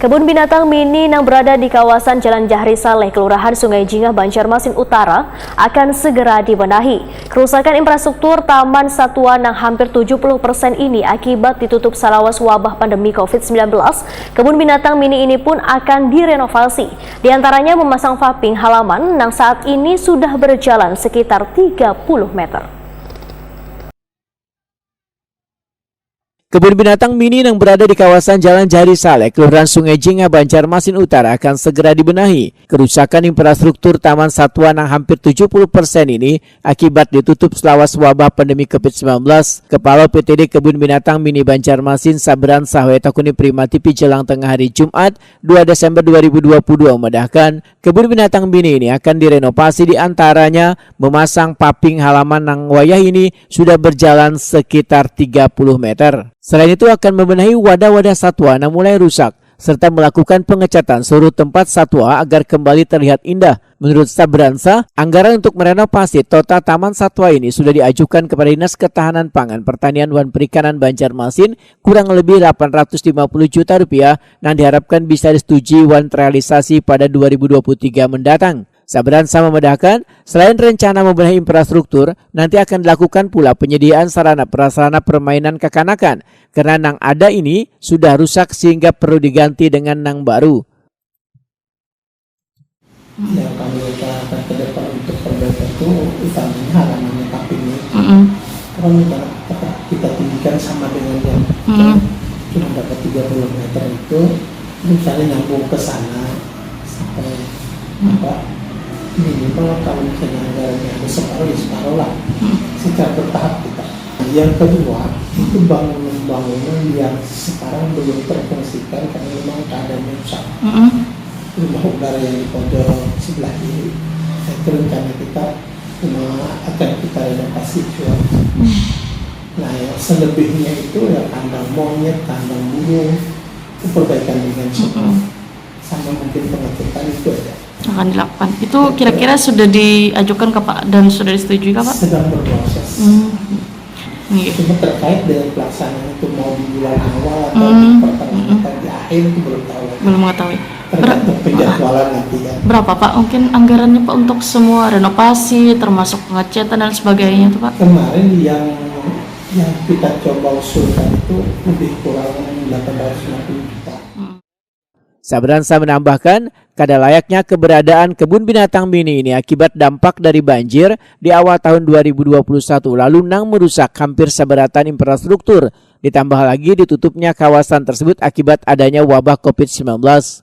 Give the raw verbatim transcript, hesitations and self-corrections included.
Kebun binatang mini nang berada di kawasan Jalan Jahri Saleh, Kelurahan Sungai Jingah, Banjarmasin Utara, akan segera dibenahi. Kerusakan infrastruktur Taman Satwa nang hampir tujuh puluh persen ini akibat ditutup salawas wabah pandemi covid sembilan belas, kebun binatang mini ini pun akan direnovasi. Di antaranya memasang paving halaman nang saat ini sudah berjalan sekitar tiga puluh meter. Kebun binatang mini yang berada di kawasan Jalan Jahri Saleh, Kelurahan Sungai Jingah, Banjarmasin Utara akan segera dibenahi. Kerusakan infrastruktur Taman Satwa yang hampir tujuh puluh persen ini akibat ditutup selawas wabah pandemi covid sembilan belas. Kepala P T D Kebun Binatang Mini Banjarmasin, Sabran Sahwe, takuni Prima T V jelang tengah hari Jumat, dua Desember dua ribu dua puluh dua, memedahkan kebun binatang mini ini akan direnovasi, di antaranya memasang paving halaman yang wayah ini sudah berjalan sekitar tiga puluh meter. Selain itu akan membenahi wadah-wadah satwa yang mulai rusak serta melakukan pengecatan seluruh tempat satwa agar kembali terlihat indah. Menurut Sabransa, anggaran untuk merenovasi total Taman Satwa ini sudah diajukan kepada Dinas Ketahanan Pangan, Pertanian wan Perikanan Banjarmasin kurang lebih delapan ratus lima puluh juta rupiah yang diharapkan bisa disetujui wan terrealisasi pada dua ribu dua puluh tiga mendatang. Sabransa memedahkan, selain rencana membenahi infrastruktur, nanti akan dilakukan pula penyediaan sarana prasarana permainan kekanakan, karena yang ada ini sudah rusak sehingga perlu diganti dengan yang baru. Yang kami usahakan ke depan untuk perbaikan itu utamanya halamannya, tapi ini mm -mm. Kalau kita, kita tinggikan sama dengan yang mm -mm. Cuma dapat tiga puluh meter itu, misalnya nyambung ke sana sampai mm -mm. Apa, minimal kalau misalnya anggarannya ada separuh, ya separuh lah mm -mm. Secara bertahap kita. Yang kedua, itu bangunan-bangunan yang sekarang belum terfungsikan karena memang keadaannya rusak. Mm -hmm. Rumah udara yang di pojok sebelah kiri, itu rencana kita cuma akan kita renovasi juga. Mm. Nah, yang selebihnya itu ya kandang monyet, kandang burung, itu perbaikan dengan semua. Mm -hmm. Sama mungkin pengecekan itu aja. Akan dilakukan. Itu kira-kira sudah diajukan ke Pak dan sudah disetujui kah, Pak? Sedang berproses. Hmm. Iya. Cuma terkait dengan pelaksanaan itu mau di bulan awal atau hmm. Di pertengahan hmm. Atau di akhir itu belum tahu. Belum mengetahui. Tergantung penjadwalan nanti kan. Berapa, Pak, mungkin anggarannya, Pak, untuk semua renovasi, termasuk pengecatan dan sebagainya itu, Pak? Kemarin yang yang kita coba usulkan itu lebih kurang delapan ratus lima puluh juta. Hmm. Sabransa menambahkan, kada layaknya keberadaan kebun binatang mini ini akibat dampak dari banjir di awal tahun dua ribu dua puluh satu lalu nang merusak hampir sabaratan infrastruktur, ditambah lagi ditutupnya kawasan tersebut akibat adanya wabah covid sembilan belas.